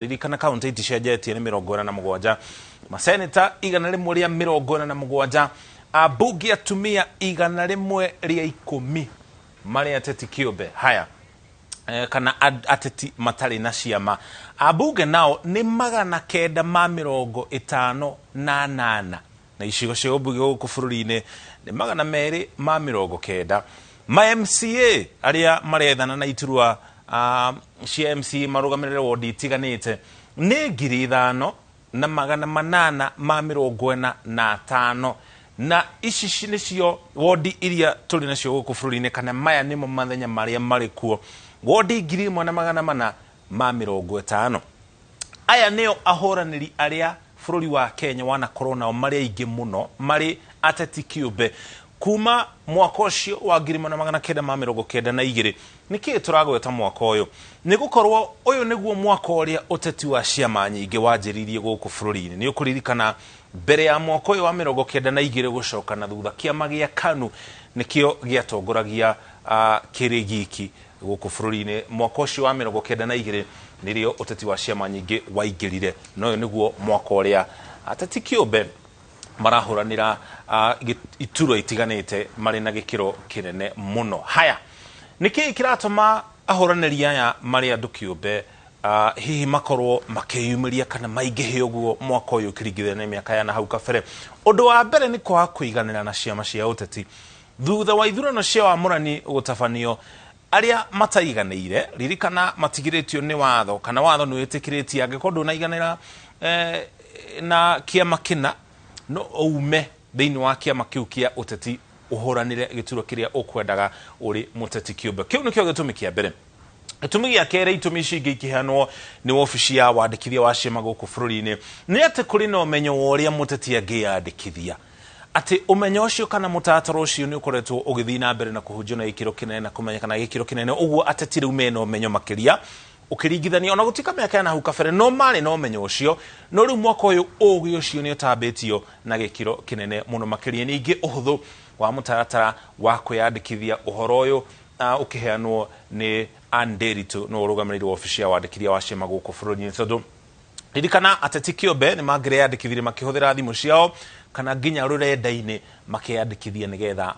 Ririkana kaunti iticenjetie nĩ 47, maseneta 147, ambunge atumia 110 marĩ ateti kĩũmbe. Haya, kana ateti matarĩ na ciama. Ambunge nao nĩ 958, na icigo cia ũmbunge gũkũ bũrũri-inĩ nĩ 290. Ma MCA arĩa marethana na iturwa cia MCA marũgamĩrĩre wondi itiganĩte nĩ 5845, na ici nĩcio wondi iria tũrĩ nacio gũkũ bũrũri-inĩ, kana maya nĩmo mathenya marĩa marĩ kuo, wondi 1450. Aya nĩo ahũranĩri arĩa bũrũri wa Kenya wanakorwo nao marĩ aingĩ mũno marĩ ateti kĩũmbe kuma mwaka ũcio wa 1992. Nĩkĩĩ tũragweta mwaka ũyũ? Nĩ gũkorwo ũyũ nĩguo mwaka ũrĩa ũteti wa ciama nyingĩ wanjĩrĩirie gũkũ bũrũri-inĩ. Nĩ ũkũririkana mbere ya mwaka ũyũ wa 92 gũcoka na thutha, kĩama gĩa KANU nĩkĩo gĩatongoragia kĩrĩ giki gũkũ bũrũri-inĩ. Mwaka ũcio wa 92 nĩrĩo ũteti wa ciama nyingĩ waingĩrire, na ũyũ nĩguo mwaka ũrĩa ateti kĩũmbe marahũranĩra iturwa itiganĩte marĩ na gĩkĩro kĩnene mũno. Haya, nĩkĩĩ kĩratũma ahũranĩri aya marĩ andũ kĩũmbe hihi makorwo makĩyumĩria kana maingĩhe ũguo mwaka ũyũ ũkĩringithania na mĩaka ya na hau kabere? Ũndũ wa mbere nĩ kwaga kũiganĩra na ciama cia ũteti. Thutha wa ithurano cia wamũrani gũtabanio, arĩa mataiganĩire, ririkana matigirĩtio nĩ watho, kana watho nĩ wĩtĩkĩrĩtie angĩkorwo ndũnaiganĩra na kĩama kĩna, no ume thĩinĩ wa kĩama kĩu kĩa ũteti ũhũranĩre gĩturwa kĩrĩa ũkwendaga ũrĩ mũteti kĩũmbe. Kĩu nĩkĩo gĩtũmi kĩa mbere. Gĩtũmi gĩa kerĩ, itũmi ici ingĩ ikĩheanwo nĩ wabici ya wandĩkithia wa ciama gũkũ bũrũri-inĩ, nĩ atĩ kũrĩ na ũmenyo wa ũrĩa mũteti angĩyandĩkithia, atĩ ũmenyo ũcio kana mũtaratara ũcio nĩ ũkoretwo ũgĩthiĩ na mbere na kũhunjio na gĩkĩro kĩnene na kũmenyekana na gĩkĩro kĩnene. Ũguo ateti rĩu mena ũmenyo makĩria ũkĩringithania ona gũtuĩka mĩaka ya na hau kabere no marĩ na ũmenyo ũcio, no rĩu mwaka ũyũ ũgĩ ũcio nĩ ũtambĩtio na gĩkĩro kĩnene mũno makĩria. Ningĩ ũhũthũ wa mũtaratara wa kwĩyandĩkithia, ũhoro ũyũ ũkĩheanwo nĩ Ann Nderitu, no ũrũgamĩrĩire wabici ya wandĩkithia wa ciama gũkũ bũrũri-inĩ, tondũ ririkana ateti kĩũmbe nĩ mangĩreyandĩkithirie makĩhũthĩra thimũ ciao kana nginya rũrenda-inĩ makeyandĩkithia nĩgetha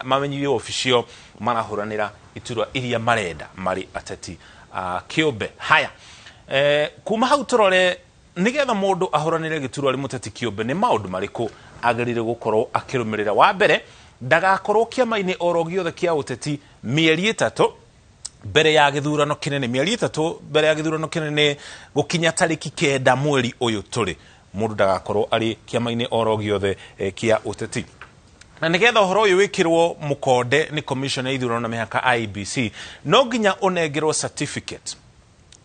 mamenyithie wabici ĩyo marahũranĩra iturwa iria marenda marĩ ateti kĩũmbe. Haya, kuma hau tũrore nĩgetha mũndũ ahũranĩre gĩturwa arĩ mũteti kĩũmbe nĩ maũndũ marĩkũ agĩrĩire gũkorwo akĩrũmĩrĩra. Wa mbere, ndagakorwo kĩama-inĩ oro gĩothe kĩa ũteti mĩeri 3 mbere ya gĩthurano kĩnene. Mĩeri 3 mbere ya gĩthurano kĩnene gũkinya tarĩki 9 mweri ũyũ tũrĩ, mũndũ ndagakorwo arĩ kĩama-inĩ oro gĩothe kĩa ũteti. Na nĩgetha ũhoro ũyũ wĩkĩrwo mũkonde nĩ Commission ya ithurano na mĩhaka IEBC, no nginya ũnengerwo certificate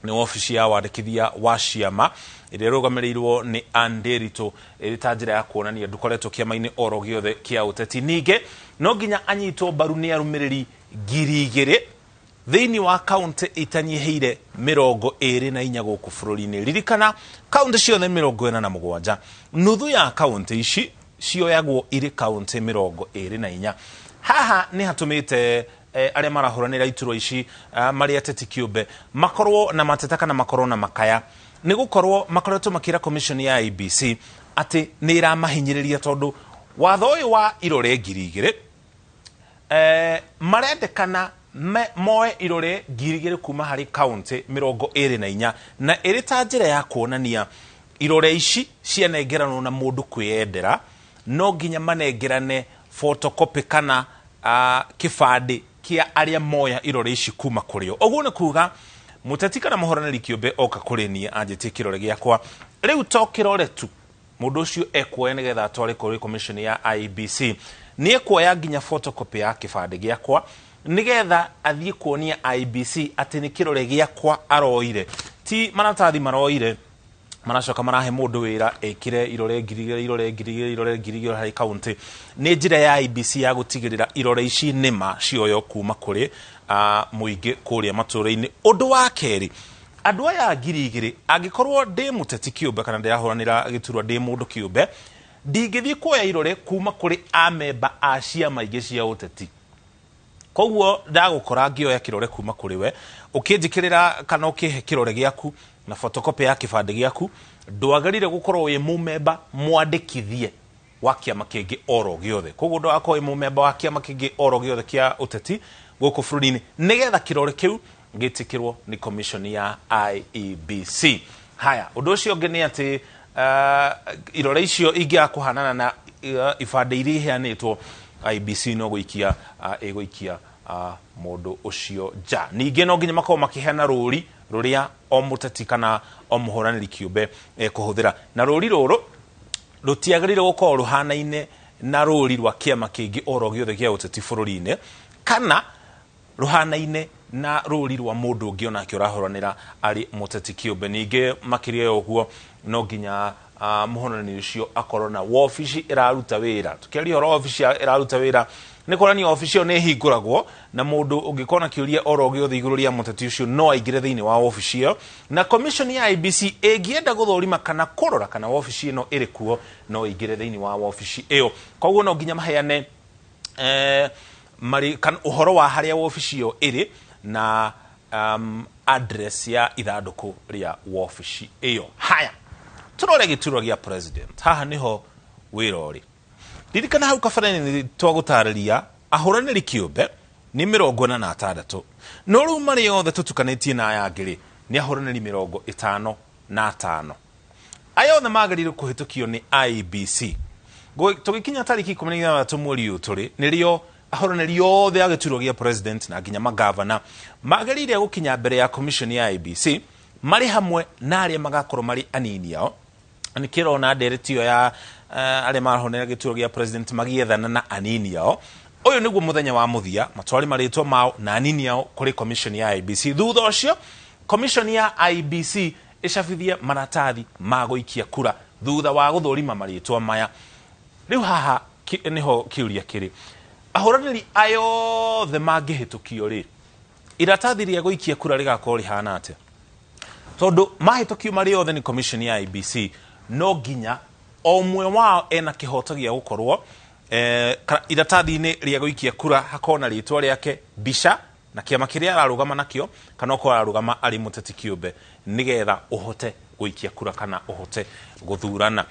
nĩ wabici ya wandĩkithia wa ciama ĩrĩa ĩrũgamĩrĩirwo nĩ Ann Nderitu, ĩrĩ ta njĩra ya kuonania ndũkoretwo kĩama-inĩ oro gĩothe kĩa ũteti. Ningĩ no nginya anyitwo mbaru nĩ arũmĩrĩri 2000 thĩinĩ wa kaunti itanyihĩire 24 gũkũ bũrũri-inĩ. Ririkana kaunti ciothe 47, nuthu ya kaunti ici cioyagwo irĩ kaunti 24. Haha nĩ hatũmĩte arĩa marahũranĩra iturwa ici marĩ ateti kĩũmbe makorwo na mateta kana makorwo na makaya, nĩ gũkorwo makoretwo makĩra commission ya IEBC atĩ nĩ ĩramahinyĩrĩria, tondũ watho ũyũ wa irore 2000, marendekana moe irore 2000 kuma harĩ kaunti 24, na ĩrĩ ta njĩra ya kuonania irore ici cianengeranwo na mũndũ kwĩyendera, no nginya manengerane photocopy kana kĩbandĩ kĩa arĩa moya irore ici kuma kũrĩ o. Ũguo nĩ kuga mũteti kana mũhũranĩri kĩũmbe oka kũrĩ niĩ anjĩtie kĩrore gĩakwa, rĩu to kĩrore tu mũndũ ũcio ekuoya nĩgetha atware kũrĩ commission ya IEBC, nĩ ekuoya nginya photocopy ya kĩbandĩ gĩakwa nĩgetha athiĩ kuonia IEBC atĩ nĩ kĩrore gĩakwa aroire, ti maratathi maroire maracoka marahe mũndũ wĩra ekĩre irore 2000, irore 2000, irore 2000 harĩ kaunti. Nĩ njĩra ya IEBC ya gũtigĩrĩra irore ici nĩma cioyo kuma kũrĩ mũingĩ kũrĩa matũũra-inĩ. Ũndũ wa kerĩ, andũ aya 2000, angĩkorwo ndĩ mũteti kĩũmbe kana ndĩrahũranĩra gĩturwa ndĩ mũndũ kĩũmbe, ndingĩthiĩ kuoya irore kuma kũrĩ amemba a ciama ingĩ cia ũteti. Koguo ndagũkora ngĩoya kĩrore kuma kũrĩ we, ũkĩnjĩkĩrĩra kana ũkĩhe kĩrore gĩaku Na photocopy ya kĩbandĩ gĩaku. Ndwagĩrĩire gũkorwo wĩ mũmemba mwandĩkithie wa kĩama kĩngĩ oro gĩothe. Koguo ndũgakorwo wĩ mũmemba wa kĩama kĩngĩ oro gĩothe kĩa ũteti gũkũ bũrũri-inĩ, nĩgetha kĩrore kĩu gĩtĩkĩrwo nĩ commission ya IEBC. Haya, ũndũ ũcio ũngĩ nĩ atĩ irore icio ingĩaga kũhanana na ibandĩ iria iheanĩtwo, IEBC no gũikia ĩgũikia mũndũ ũcio nja. Ningĩ no nginya makorwo makĩheana rũri rũrĩa o mũteti kana o mũhũranĩri kĩũmbe ekũhũthĩra, na rũri rũrũ rũtiagĩrĩire gũkorwo rũhanaine na rũri rwa kĩama kĩngĩ oro gĩothe gĩa ũteti bũrũri-inĩ, kana rũhanaine na rũri rwa mũndũ ũngĩ onake ũrahũranĩra arĩ mũteti kĩũmbe. Ningĩ makĩria ya ũguo, no nginya mũhũranĩri ũcio akorwo na wobici ĩraruta wĩra. Tũkĩaria ũhoro wa wobici ĩraruta wĩra, nĩ kuonania wobici ĩyo nĩ ĩhingũragwo, na mũndũ ũngĩkorwo na kĩũria oro gĩothe igũrũ rĩa mũteti ũcio no aingĩre thĩinĩ wa wobici ĩyo, na commission ya IEBC ĩngĩenda gũthũrima kana kũrora kana wobici ĩno ĩrĩ kuo, no ĩingĩre thĩinĩ wa wobici ĩyo. Koguo no nginya maheane marĩ kana ũhoro wa harĩa wobici ĩyo ĩrĩ na address ya ithandũkũ rĩa wobici ĩyo. Haya, tũrore gĩturwa gĩa president. Haha nĩho wĩra ũrĩ. Ririkana hau kabere nĩ twagũtarĩria ahũranĩri kĩũmbe nĩ 46, no rĩu marĩ othe tũtukanĩtie na aya angĩ rĩ, nĩ ahũranĩri 55. Aya othe magĩrĩirwo kũhĩtũkio nĩ IEBC. Tũgĩkinya tarĩki 16 mweri ũyũ tũrĩ, nĩrĩo ahũranĩri othe a gĩturwa gĩa president na nginya magavana magĩrĩire gũkinya mbere ya commission ya IEBC marĩ hamwe na arĩa magakorwo marĩ anini ao. Nĩkĩrona ndereti ĩyo ya arĩa marahũranĩra gĩturwa gĩa president magĩethana na anini ao. Ũyũ nĩguo mũthenya wa mũthia matware marĩtwa mao na anini ao kũrĩ commission ya IEBC. Thutha ũcio commission ya IEBC ĩcabithie maratathi ma gũikia kura thutha wa gũthũrima marĩtwa maya. Rĩu haha nĩho kĩũria kĩrĩ, ahũranĩri aya othe mangĩhĩtũkio rĩ, iratathi rĩa gũikia kura rĩgakorwo rĩhana atĩa? Tondũ mahĩtũkio marĩ othe nĩ commission ya IEBC, no nginya o ũmwe wao ena kĩhoto gĩa gũkorwo iratathi-inĩ rĩa gũikia kura hakorwo na rĩtwa rĩake, mbica na kĩama kĩrĩa ararũgama nakĩo, kana okorwo ararũgama arĩ mũteti kĩũmbe, nĩgetha ũhote gũikia kura kana ũhote gũthurana.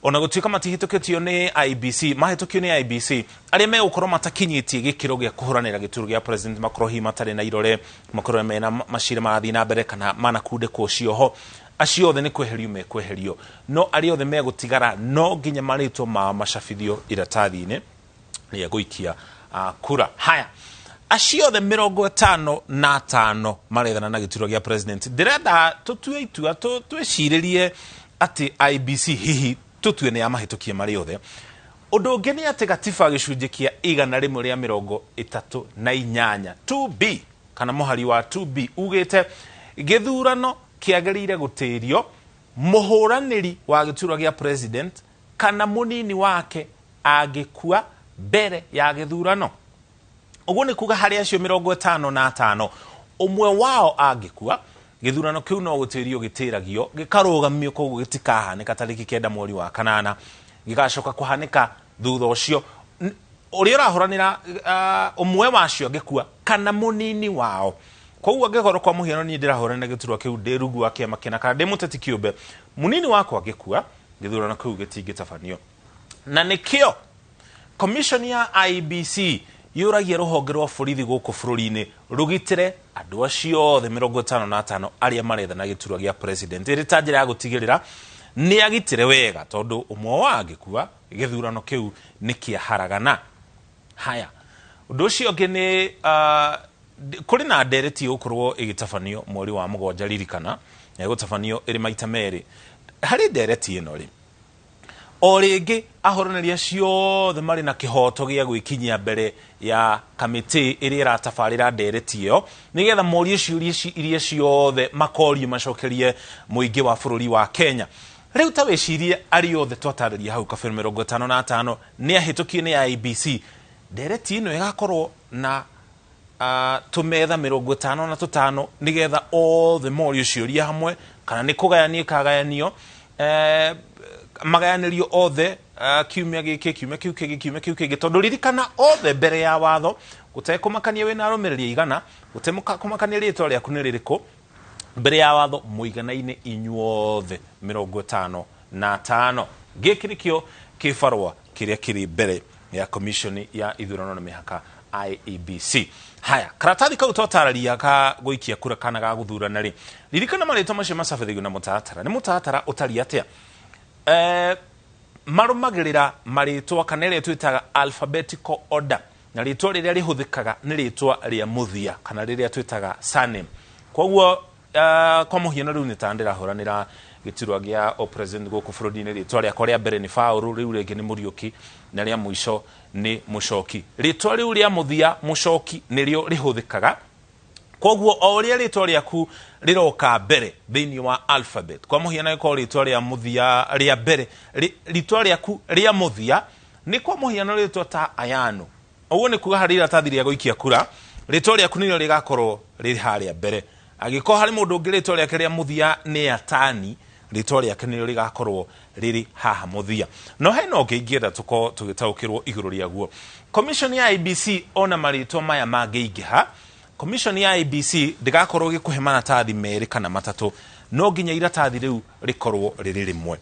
Ona gũtuĩka matihĩtũkĩtio nĩ IEBC, mahĩtũkio nĩ IEBC, arĩa megũkorwo matakinyĩtie gĩkĩro gĩa kũhũranĩra gĩturwa gĩa president, makorwo hihi matarĩ na irore, makorwo mena macira marathiĩ na mbere kana manakundĩkwo cioho, acio othe nĩ kweherio mekweherio. No arĩa othe megũtigara no nginya marĩtwa mao macabithio iratathi-inĩ rĩa gũikia kura. Haya, acio othe 55 marethana na gĩturwa gĩa president, ndĩrenda tũtue itua, twĩcirĩrie atĩ IEBC hihi tũtue nĩ yamahĩtũkie marĩ othe. Ũndũ ũngĩ nĩ atĩ gatiba gĩcunjĩ kĩa 138 2B kana mũhari wa 2B ugĩte gĩthurano kĩagĩrĩire gũtĩrio mũhũranĩri wa gĩturwa gĩa president kana mũnini wake angĩkua mbere ya gĩthurano. Ũguo nĩ kuga harĩ acio 55 ũmwe wao angĩkua, gĩthurano kĩu no gũtĩrio gĩtĩragio gĩkarũgamio, koguo gĩtikahanĩka tarĩki 9 mweri wa 8, gĩgacoka kũhanĩka thutha ũcio. Ũrĩa ũrahũranĩra ũmwe wacio angĩkua kana mũnini wao. Koguo angĩkorwo kwa mũhiano niĩ ndĩrahũranĩra gĩturwa kĩu ndĩ rungu wa kĩama kĩna kana ndĩ mũteti kĩũmbe, mũnini wakwa angĩkua, gĩthurano kĩu gĩtingĩtabanio. Na nĩkĩo commission ya IEBC yũragia rũhonge rwa borithi gũkũ bũrũri-inĩ rũgitĩre andũ acio othe 55 arĩa marethana gĩturwa gĩa president, ĩrĩ ta njĩra ya gũtigĩrĩra nĩ agitĩre wega, tondũ ũmwe wao angĩkua gĩthurano kĩu nĩ kĩaharagana. Haya, ũndũ ũcio ũngĩ nĩ kũrĩ na ndereti ĩgũkorwo ĩgĩtabanio mweri wa 7, ririkana ĩgũtabanio ĩrĩ maita merĩ. Harĩ ndereti ĩno rĩ, o rĩngĩ ahũranĩri acio othe marĩ na kĩhoto gĩa gwĩkinyia mbere ya kamĩtĩ ĩrĩa ĩratabarĩra ndereti ĩyo, nĩgetha morie ciũria iria ciothe makorio macokerie mũingĩ wa bũrũri wa Kenya. Rĩu ta wĩcirie arĩa othe twatarĩria hau kabere 55 nĩ ahĩtũkie nĩ IEBC, ndereti ĩno ĩgakorwo na tũmetha 55 nĩgetha othe morio ciũria hamwe, kana nĩ kũgayanio ĩkagayanio, magayanĩrio othe, kiumia gĩkĩ, kiumia kĩu kĩngĩ, kiumia kĩu kĩngĩ, tondũ ririkana othe mbere ya watho, gũtekũmakania wĩna arũmĩrĩri aigana, gũtekũmakania rĩtwa rĩaku nĩ rĩrĩkũ, Mbere ya watho mũigana-inĩ inyuothe 55. Gĩkĩ nĩkĩo kĩbarũa kĩrĩa kĩrĩ mbere ya commission ya ithurano na mĩhaka IEBC. Haya, karatathi kau twatararia ka gũikia kura kana ga gũthurana rĩ, ririkana marĩtwa macio macabithagio na mũtaratara. Nĩ mũtaratara ũtariĩ atĩa? Marũmagĩrĩra marĩtwa kana ĩrĩa twĩtaga alphabetical order, na rĩtwa rĩrĩa rĩhũthĩkaga nĩ rĩtwa rĩa mũthia kana rĩrĩa twĩtaga surname. Koguo kwa mũhiano rĩu nĩ ta ndĩrahũranĩra gĩturwa gĩa o president gũkũ bũrũri-inĩ, rĩtwa rĩakwa rĩa mbere nĩ Paũlũ, rĩu rĩngĩ nĩ Mũriũki, na rĩa mũico nĩ Mũcoki. Rĩtwa rĩu rĩa mũthia Mũcoki nĩrĩo rĩhũthĩkaga. Koguo o ũrĩa rĩtwa rĩaku rĩroka mbere thĩinĩ wa alphabet, kwa mũhiano ĩkorwo rĩtwa rĩa mũthia rĩa mbere, rĩtwa rĩaku rĩa mũthia nĩ kwa mũhiano rĩtwa ta Ayano, ũguo nĩ kuga harĩ iratathi rĩa gũikia kura rĩtwa rĩaku nĩrĩo rĩgakorwo rĩrĩ harĩa mbere. Angĩkorwo harĩ mũndũ ũngĩ rĩtwa rĩake rĩa mũthia nĩ Atani, rĩtwa rĩake nĩrĩo rĩgakorwo rĩrĩ haha mũthia. No hena ũngĩ ingĩenda tũkorwo tũgĩtaũkĩrwo igũrũ rĩaguo. Commission ya IEBC ona marĩtwa maya mangĩingĩha, commission ya IEBC ndĩgakorwo ĩgĩkũhe maratathi merĩ kana matatũ, no nginya iratathi rĩu rĩkorwo rĩrĩ rĩmwe.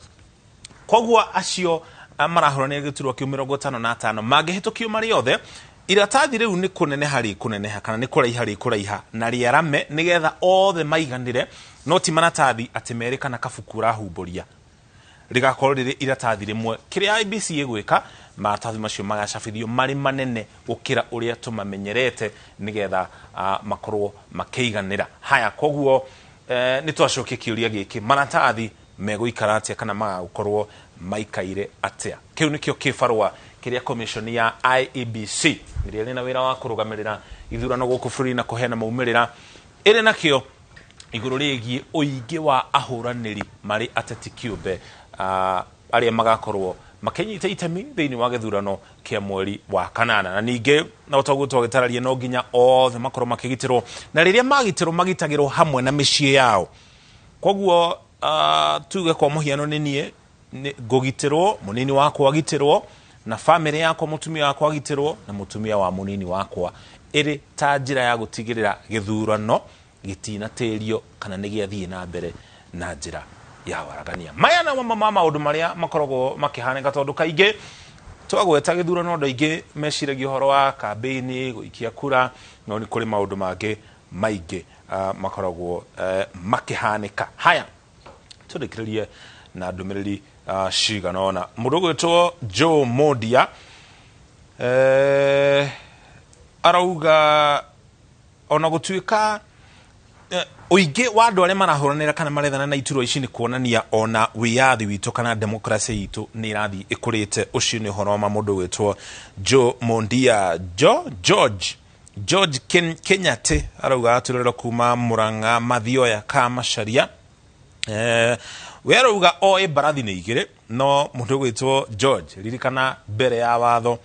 Koguo acio marahũranĩra gĩturwa kĩu 55 mangĩhĩtũkio marĩ othe, iratathi rĩu nĩ kũneneha rĩkũneneha kana nĩ kũraiha rĩkũraiha na rĩarame nĩgetha othe maiganĩre, no ti maratathi atĩ merĩ kana kabuku ũrahumbũria, rĩgakorwo rĩrĩ iratathi rĩmwe. Kĩrĩa IEBC ĩgwĩka, maratathi macio magacabithio marĩ manene gũkĩra ũrĩa tũmamenyerete nĩgetha makorwo makĩiganĩra. Haya, koguo nĩ twacokia kĩũria gĩkĩ, maratathi megũikara atĩa kana magagũkorwo maikaire atĩa? Kĩu nĩkĩo kĩbarũa kĩrĩa commission ya IEBC ĩrĩa ĩrĩ na wĩra wa kũrũgamĩrĩra ithurano gũkũ bũrũri na kũheana maumĩrĩra ĩrĩ nakĩo igũrũ rĩgiĩ ũingĩ wa ahũranĩri marĩ ateti kĩũmbe arĩa magakorwo makĩnyita itemi thĩinĩ wa gĩthurano kĩa mweri wa kanana. Na ningĩ no toguo twagĩtararia, no nginya othe makorwo makĩgitĩrwo, na rĩrĩa magitĩrwo magitagĩrwo hamwe na mĩciĩ yao. Koguo tuge kwa mũhiano nĩ niĩ ngũgitĩrwo, mũnini wakwa agitĩrwo, na famĩlĩ yakwa, mũtumia wakwa agitĩrwo, na mũtumia wa mũnini wakwa, ĩrĩ ta njĩra ya gũtigĩrĩra gĩthurano gĩtinatĩrio kana nĩ gĩathiĩ na mbere na njĩra ya waragania. Maya na mamwe ma maũndũ marĩa makoragwo makĩhanĩka, tondũ kaingĩ twagweta gĩthurano andũ aingĩ meciragia ũhoro wa kambĩini, gũikia kura, no nĩ kũrĩ maũndũ mangĩ maingĩ makoragwo makĩhanĩka. Haya, tũrĩkĩrĩrie na ndũmĩrĩri cigana ũna. Mũndũ ũgwĩtwo Joe Mondia arauga ona gũtuĩka ũingĩ wa andũ arĩa marahũranĩra kana marethana na iturwa ici nĩ kuonania ona wĩyathi witũ kana demokrasia itũ nĩ ĩrathiĩ ĩkũrĩte. Ũcio nĩ ũhoro wa mũndũ ũgwĩtwo Joe Mondia. Jo George George Kenyatta arauga atũrĩrwo kuma Murang'a Mathioya ka Macharia. We arauga oĩ mbarathi nĩ igĩrĩ, no mũndũ ũgwĩtwo George, ririkana mbere ya watho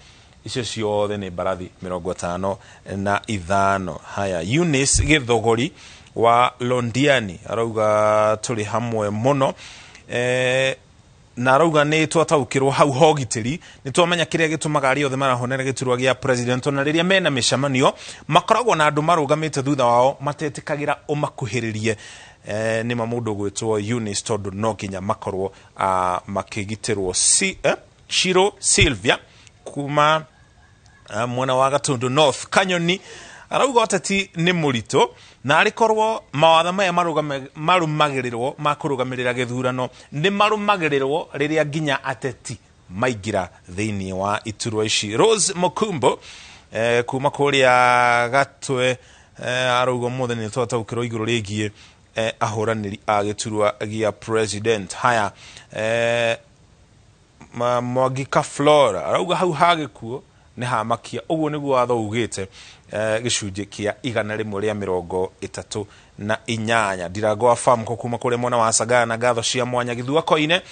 icio ciothe nĩ mbarathi 55. Haya, Eunice Gĩthogori wa Londiani arauga tũrĩ hamwe mũno, na arauga nĩ twataũkĩrwo hau hogitĩri, nĩ twamenya kĩrĩa gĩtũmaga arĩa othe marahonera gĩturwa gĩa president ona rĩrĩa mena mĩcemanio makoragwo na andũ marũgamĩte thutha wao matetĩkagĩra ũmakuhĩrĩrie. Nĩ ma mũndũ ũgwĩtwo Eunice, tondũ no nginya makorwo makĩgitĩrwo. Shiro Sylvia kuma mwena wa Gatundu North Kanyoni arauga ũteti nĩ mũritũ, na arĩkorwo mawatho maya marũmagĩrĩrwo ma kũrũgamĩrĩra gĩthurano nĩ marũmagĩrĩrwo rĩrĩa nginya ateti maingĩra thĩinĩ wa iturwa ici. Rose Mukumbo kuma kũrĩa Gatwe arauga ũmũthĩ nĩ twataũkĩrwo igũrũ rĩgiĩ ahũranĩri a gĩturwa gĩa president. Haya, Mwangika Flora arauga hau ha gĩkuũ nĩ hamakia, ũguo nĩguo watho ugĩte, gĩcunjĩ kĩa 138. Ndirango wa Famco kuma kũrĩa mwena wa Sagana na ngatho cia mwanya Gĩthua Koine,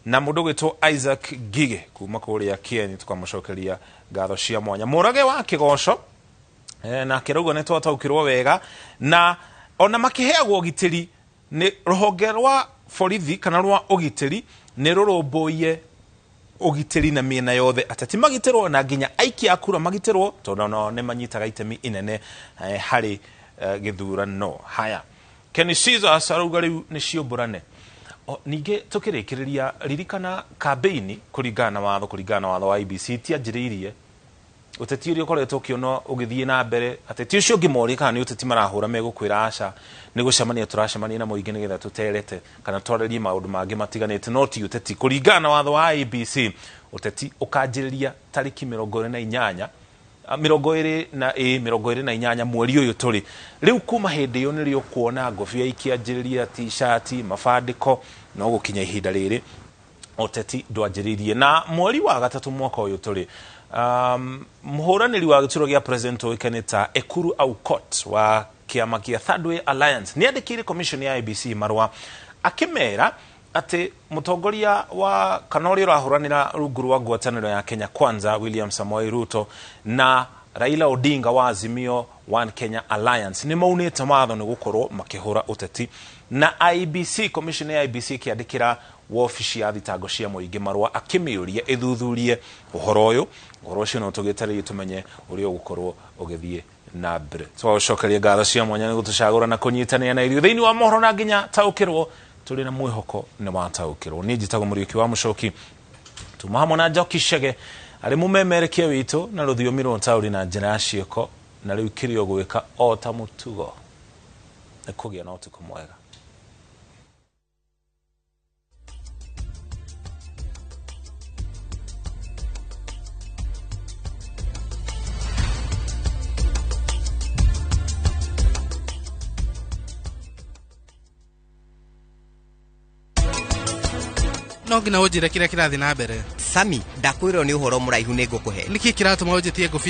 na mũndũ ũgwĩtwo Isaac Ngige kuma kũrĩa Kieni tukamũcokeria ngatho cia mwanya. Mũrage wa Kĩgoco nake arauga nĩ twataũkĩrwo wega, na ona makĩheagwo ũgitĩri nĩ rũhonge rwa borithi kana rwa ũgitĩri nĩ rũrũmbũiye ũgitĩri na mĩena yothe, ateti magitĩrwo na nginya aikia a kura magitĩrwo, tondũ nao nĩ manyitaga itemi inene harĩ Gĩthurano. Haya, Kenny Caesars arauga rĩu nĩ ciũmbũrane. Ningĩ tũkĩrĩkĩrĩria, ririkana kambĩini kũringana na watho, kũringana na watho wa IEBC itianjĩrĩirie. Ũteti ũrĩa ũkoretwo ũkĩona ũgĩthiĩ na mbere, ateti ũcio ũngĩmoria kana nĩ ũteti marahũra, megũkwĩra aca, nĩ gũcemania tũracemania na mũingĩ nĩgetha tũterete kana twarĩrie maũndũ mangĩ matiganĩte, no ti ũteti. Kũringana na watho wa IEBC, ũteti ũkanjĩrĩria tarĩki 28, 28 mweri ũyũ tũrĩ rĩu. Kuma hĩndĩ ĩyo nĩrĩo ũkuona ngobia ikĩanjĩrĩria, t-shirt, mabandĩko, no gũkinya ihinda rĩrĩ ũteti ndwanjĩrĩirie. Na mweri wa gatatũ mwaka ũyũ tũrĩ, mũhũranĩri wa gĩturwa gĩa president ũĩkaine ta Ekuru Aukot wa kĩama kĩa Third Way Alliance nĩ andĩkĩire commission ya IEBC marũa akĩmera atĩ mũtongoria wa kana ũrĩa ũrahũranĩra rungu rwa ngwatanĩro ya Kenya Kwanza, William Samoei Ruto, na Raila Odinga wa Azimio One Kenya Alliance nĩ maunĩte watho nĩ gũkorwo makĩhũra ũteti. Na IEBC, commission ya IEBC ĩkĩandĩkĩra wobici ya thitango cia mũingĩ marũa akĩmĩũria ĩthuthurie ũhoro ũyũ. Ũhoro ũcio no tũgĩtererie tũmenye ũrĩa ũgũkorwo ũgĩthiĩ na mbere. Twagũcokeria ngatho cia mwanya nĩ gũtũcagũra na kũnyitanĩra na ithuĩ thĩinĩ wa mohoro na nginya taũkĩrwo. Tũrĩ na mwĩhoko nĩ wataũkĩrwo. Niĩ njĩtagwo Mũriũki wa Mũcoki, tuma hamwe na Njoki Chege arĩ mũmemerekia witũ na rũthiomi rwa ũtaũri na njĩra ya ciĩko. Na rĩu kĩrĩa ũgwĩka o ta mũtugo nĩ kũgĩa na ũtukũ mwega. No nginya ũnjĩre kĩrĩa kĩrathiĩ na mbere. Sami, ndakwĩrwo nĩ ũhoro mũraihu, nĩ ngũkũhe. Nĩkĩ kĩratũma ũnjĩtie ngũbia?